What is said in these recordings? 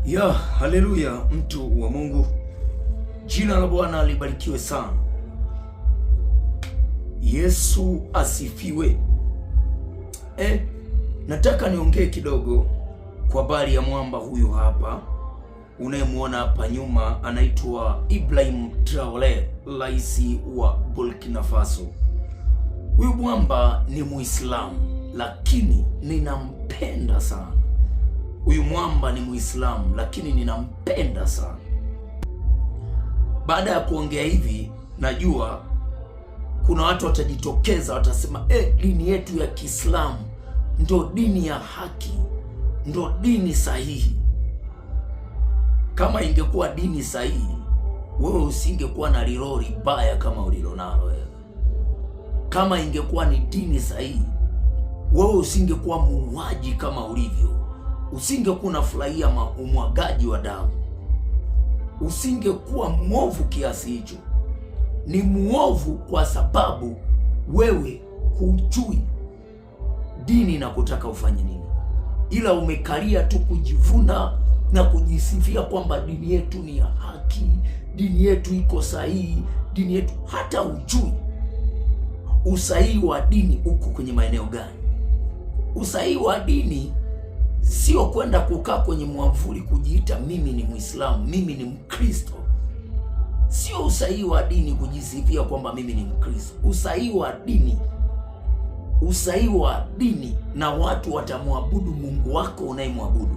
Ya, haleluya, mtu wa Mungu, jina la Bwana libarikiwe sana. Yesu asifiwe. Nataka niongee kidogo kwa habari ya mwamba huyu hapa unayemwona hapa nyuma, anaitwa Ibrahim Traore, rais wa Burkina Faso. Huyu mwamba ni Muislamu, lakini ninampenda sana. Huyu mwamba ni Muislamu, lakini ninampenda sana. Baada ya kuongea hivi, najua kuna watu watajitokeza watasema, dini yetu ya Kiislamu ndo dini ya haki, ndo dini sahihi. Kama ingekuwa dini sahihi, wewe usingekuwa na lilori baya kama ulilonalo wewe. Kama ingekuwa ni dini sahihi, wewe usingekuwa muuaji kama ulivyo, usingekuwa unafurahia umwagaji wa damu, usingekuwa mwovu kiasi hicho. Ni mwovu kwa sababu wewe hujui dini na kutaka ufanye nini, ila umekalia tu kujivuna na kujisifia kwamba dini yetu ni ya haki, dini yetu iko sahihi, dini yetu. Hata hujui usahihi wa dini uko kwenye maeneo gani. Usahihi wa dini sio kwenda kukaa kwenye mwamvuli kujiita mimi ni Muislamu, mimi ni Mkristo. Sio usahihi wa dini kujisifia kwamba mimi ni Mkristo. Usahihi wa dini, usahihi wa dini na watu watamwabudu Mungu wako unayemwabudu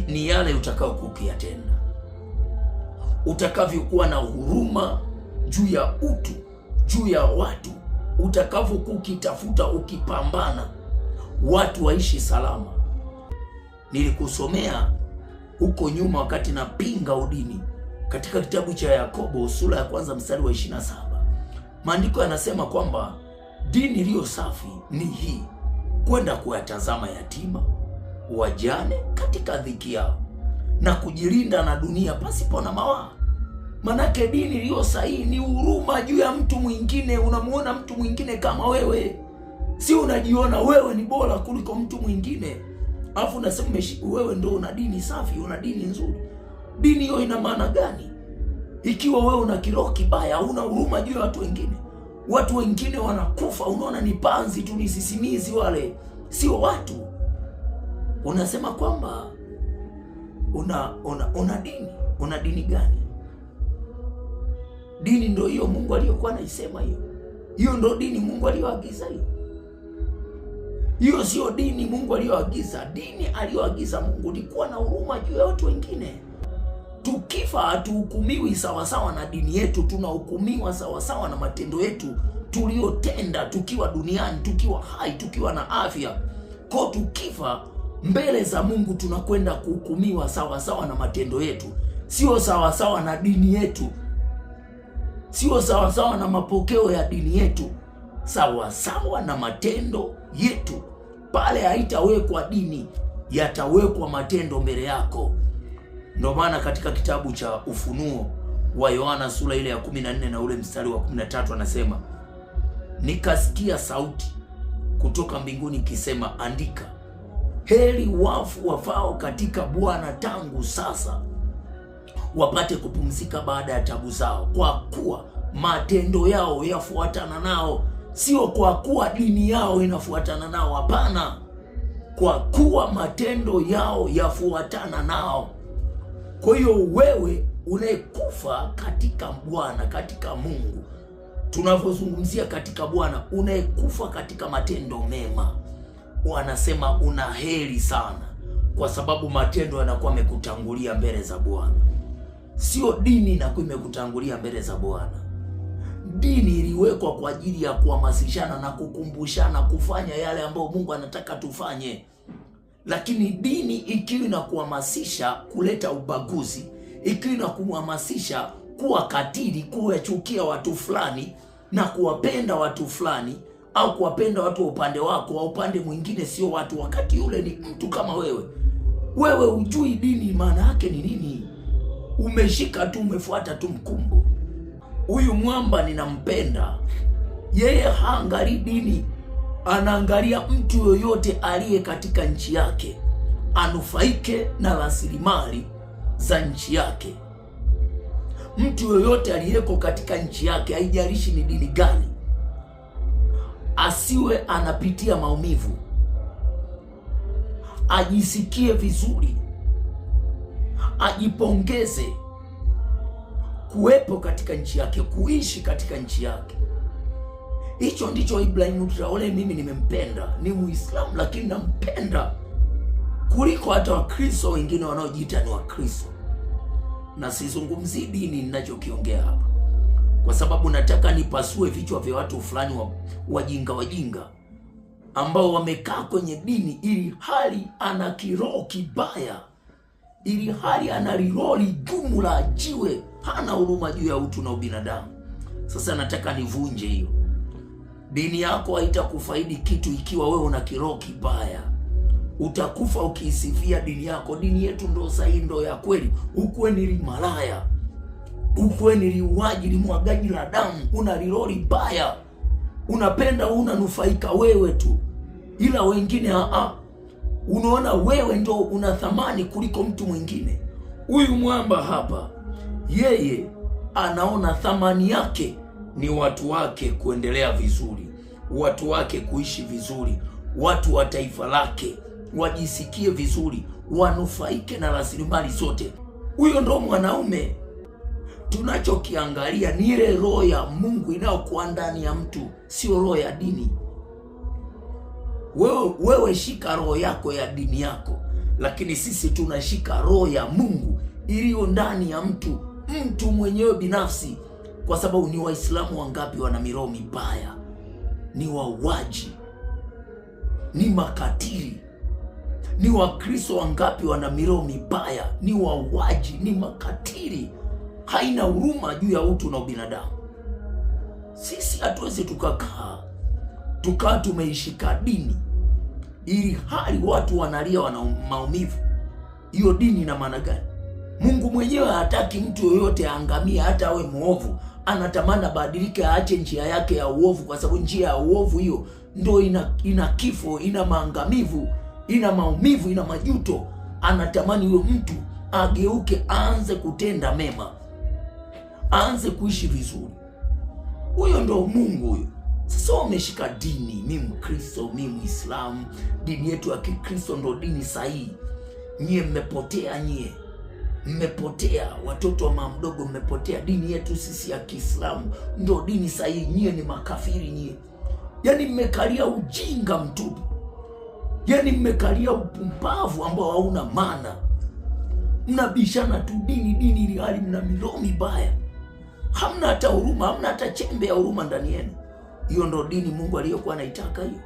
ni yale utakayokuwa ukiyatenda, utakavyokuwa na huruma juu ya utu, juu ya watu, utakavyokuwa ukitafuta, ukipambana watu waishi salama. Nilikusomea huko nyuma wakati napinga udini katika kitabu cha Yakobo sura ya kwanza mstari wa 27, maandiko yanasema kwamba dini iliyo safi ni hii, kwenda kuwatazama yatima, wajane katika dhiki yao na kujilinda na dunia pasipo na mawaa. Manake dini iliyo sahihi ni huruma juu ya mtu mwingine. Unamuona mtu mwingine kama wewe, si unajiona wewe ni bora kuliko mtu mwingine, alafu unasema wewe ndo una dini safi, una dini nzuri. Dini hiyo ina maana gani ikiwa wewe una kiroho kibaya, una huruma juu ya watu wengine? Watu wengine wanakufa, unaona ni panzi tu, ni sisimizi wale, sio watu. Unasema kwamba una dini. Una dini gani? Dini ndo hiyo Mungu aliyokuwa anaisema hiyo. Hiyo ndo dini Mungu aliyoagiza hiyo. Hiyo sio dini Mungu aliyoagiza. Dini aliyoagiza Mungu ni kuwa na huruma juu ya watu wengine. Tukifa hatuhukumiwi sawasawa na dini yetu, tunahukumiwa sawasawa na matendo yetu tuliyotenda tukiwa duniani, tukiwa hai, tukiwa na afya. Kwa tukifa mbele za Mungu tunakwenda kuhukumiwa sawasawa na matendo yetu, sio sawasawa na dini yetu, sio sawasawa na mapokeo ya dini yetu, sawasawa na matendo yetu. Pale haitawekwa dini, yatawekwa matendo mbele yako. Ndio maana katika kitabu cha Ufunuo wa Yohana sura ile ya 14 na ule mstari wa 13 anasema, nikasikia sauti kutoka mbinguni ikisema, andika, heri wafu wafao katika Bwana tangu sasa, wapate kupumzika baada ya tabu zao, kwa kuwa matendo yao yafuatana nao. Sio kwa kuwa dini yao inafuatana nao, hapana, kwa kuwa matendo yao yafuatana nao. Kwa hiyo wewe unayekufa katika Bwana, katika Mungu, tunavyozungumzia katika Bwana, unayekufa katika matendo mema, wanasema una heri sana, kwa sababu matendo yanakuwa yamekutangulia mbele za Bwana. Sio dini inakuwa imekutangulia mbele za Bwana. Dini iliwekwa kwa ajili ya kuhamasishana na kukumbushana kufanya yale ambayo Mungu anataka tufanye, lakini dini ikiwa inakuhamasisha kuleta ubaguzi, ikiwa inakuhamasisha kuwa katili, kuwachukia watu fulani na kuwapenda watu fulani, au kuwapenda watu wa upande wako wa upande mwingine sio watu, wakati yule ni mtu kama wewe. Wewe hujui dini maana yake ni nini, umeshika tu, umefuata tu mkumbo. Huyu mwamba ninampenda yeye, haangalii dini, anaangalia mtu yoyote aliye katika nchi yake. anufaike na rasilimali za nchi yake. Mtu yoyote aliyeko katika nchi yake, haijalishi ni dini gani, asiwe anapitia maumivu, ajisikie vizuri, ajipongeze kuwepo katika nchi yake, kuishi katika nchi yake. Hicho ndicho Ibrahim Traore mimi nimempenda. Ni Muislamu lakini nampenda kuliko hata Wakristo wengine wanaojiita ni Wakristo. Na sizungumzii dini ninachokiongea hapa, kwa sababu nataka nipasue vichwa vya watu fulani wajinga wajinga ambao wamekaa kwenye dini ili hali ana kiroho kibaya, ili hali ana liroho ligumu la jiwe, hana huruma juu ya utu na ubinadamu. Sasa nataka nivunje hiyo. Dini yako haitakufaidi kitu ikiwa wewe una kiroho kibaya. Utakufa ukiisifia dini yako. Dini yetu ndo sahihi, ndo ya kweli. Ukuwe ni malaya, ukuwe ni liuaji, limwagaji la damu, una liroho baya, unapenda unanufaika wewe tu, ila wengine aa, unaona wewe ndo una thamani kuliko mtu mwingine. Huyu mwamba hapa, yeye anaona thamani yake ni watu wake kuendelea vizuri, watu wake kuishi vizuri, watu wa taifa lake wajisikie vizuri, wanufaike na rasilimali zote. Huyo ndo mwanaume. Tunachokiangalia ni ile roho ya Mungu inayokuwa ndani ya mtu, sio roho ya dini. Wewe shika roho yako ya dini yako, lakini sisi tunashika roho ya Mungu iliyo ndani ya mtu, mtu mwenyewe binafsi, kwa sababu ni Waislamu wangapi wana miroho mibaya, ni wauaji, ni makatili. Ni Wakristo wangapi wana miroho mibaya, ni wauaji, ni makatili, haina huruma juu ya utu na ubinadamu. Sisi hatuwezi tukakaa tukaa tumeishika dini ili hali watu wanalia, wana maumivu. Hiyo dini ina maana gani? Mungu mwenyewe hataki mtu yoyote aangamie, hata awe mwovu. Anatamani abadilike, aache njia yake ya uovu, kwa sababu njia ya uovu hiyo ndo ina kifo, ina maangamivu, ina maumivu, ina majuto. Anatamani huyo mtu ageuke, aanze kutenda mema, aanze kuishi vizuri. Huyo ndo Mungu huyo. Sasa wameshika dini, mi Mkristo, mi Muislamu, dini yetu ya Kikristo ndo dini sahihi. Nyie mmepotea, nyie mmepotea, watoto wa mama mdogo mmepotea. Dini yetu sisi ya Kiislamu ndo dini sahihi, nyie ni makafiri nyie. Yaani mmekalia ujinga mtupu, yaani mmekalia upumbavu ambao hauna maana. Mnabishana tu dini dini, ili hali mna miroho mibaya, hamna hata huruma, hamna hata chembe ya huruma ndani yenu. Hiyo ndo dini Mungu aliyokuwa anaitaka hiyo?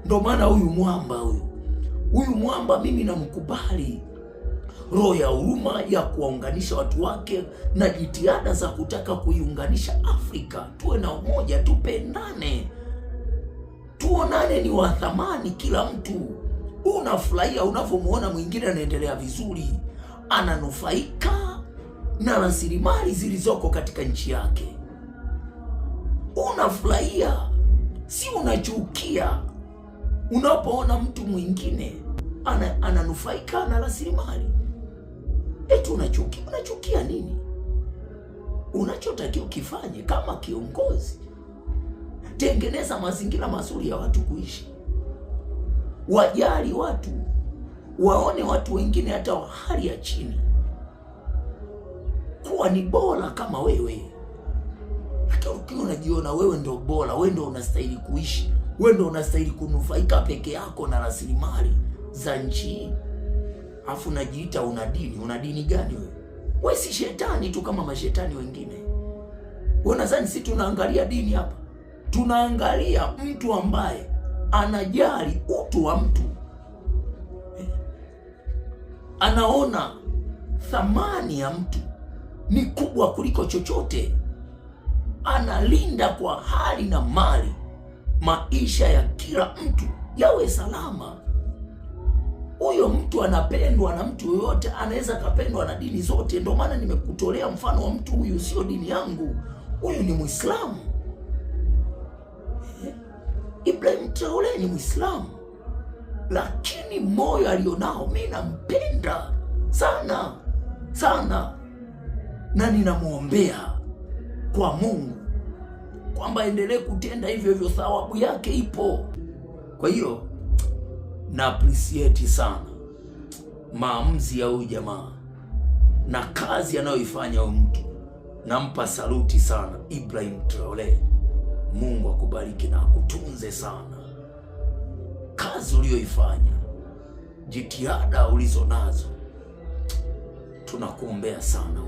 Ndo maana huyu mwamba huyu mwamba mimi namkubali, roho ya huruma ya kuwaunganisha watu wake na jitihada za kutaka kuiunganisha Afrika, tuwe na umoja, tupendane, tuonane ni wa thamani kila mtu. Unafurahia unavyomuona mwingine anaendelea vizuri, ananufaika na rasilimali zilizoko katika nchi yake. Unafurahia, si unachukia unapoona mtu mwingine ananufaika na rasilimali. Eti unachukia? Unachukia nini? Unachotakiwa ukifanye kama kiongozi, tengeneza mazingira mazuri ya watu kuishi, wajali watu, waone watu wengine hata wa hali ya chini kuwa ni bora kama wewe. Lakini ukiwa unajiona wewe ndo bora, wewe ndo unastahili kuishi, wewe ndo unastahili kunufaika peke yako na rasilimali za nchi, afu unajiita una dini. Una dini gani wewe? Wewe si shetani tu kama mashetani wengine. Wewe unadhani si tunaangalia dini hapa? Tunaangalia mtu ambaye anajali utu wa mtu, anaona thamani ya mtu ni kubwa kuliko chochote, analinda kwa hali na mali maisha ya kila mtu yawe salama. Huyo mtu anapendwa na mtu yoyote, anaweza akapendwa na dini zote. Ndio maana nimekutolea mfano wa mtu huyu, sio dini yangu, huyu ni Mwislamu. Ibrahim Traore ni Mwislamu, lakini Lakini moyo alionao, mi nampenda sana sana, na ninamwombea kwa Mungu kwamba endelee kutenda hivyo hivyo, thawabu yake ipo. Kwa hiyo na appreciate sana maamuzi ya huyu jamaa na kazi anayoifanya huyu mtu. Nampa saluti sana Ibrahim Traore. Mungu akubariki na akutunze sana. Kazi uliyoifanya, jitihada ulizo nazo, tunakuombea sana.